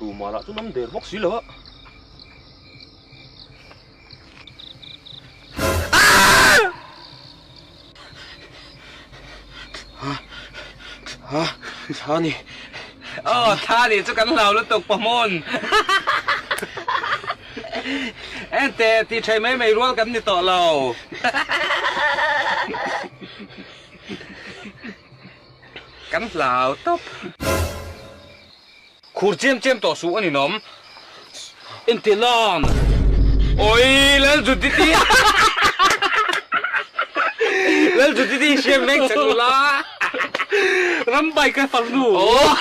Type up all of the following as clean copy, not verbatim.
Tumah lah chu an awm der bawk si lo a. Thla ni. Aw, thla ni chu kan hlau lutuk pahmun. Ente, tih thei mai mai rual kan ni tawh lo. Kan hlau tawp. Khur chem chem tawh suh a ninawm. Ente lan. Oi Lalzutiti. Lalzutiti hriam veng chak ula. Rambai ka farnu. Oh.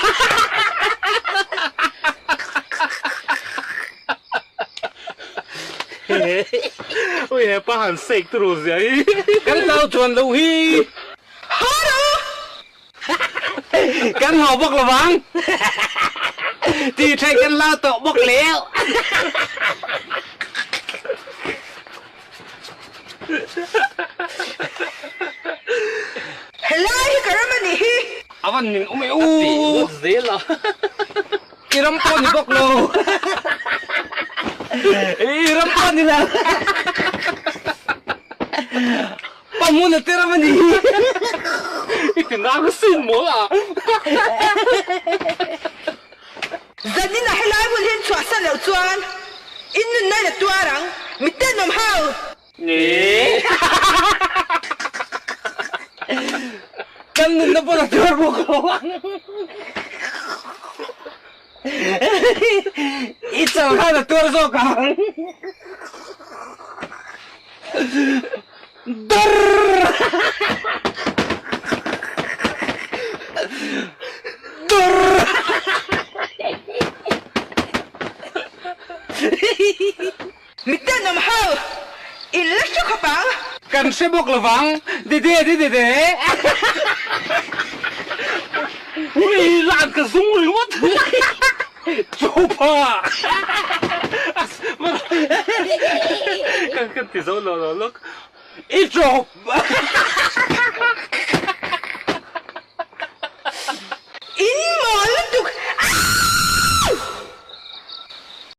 Ui hepa han sek turu zia hi. Kan hlau chuan loh hi. Kan haw bawk lo vang. Tih theih kan la tawh bawk leu. Helai hi ka ram a nih hi. A van nin awm e u. A tih ngawt zel a. I ram pawh ni bawk lo. I ram pawh ni lo. Pa hmun a tir a ni. I ti nang sin mawl a. Zanin a helai hun hi an chhuahsan loh chuan in nunna in a tuar ang, mi tenawm ho! Ni. Kan nunna pawn a tuar bawk lo ang. I chal khan a tuar zawk ang. Durr! Durr! Mi tenawm ho, in la hre khawp ang. Kan hre bawk lovang, dede dede. Ui, lan ka zung ringawt. Chupa! Kan ti zo lo lo lawk. I chawp!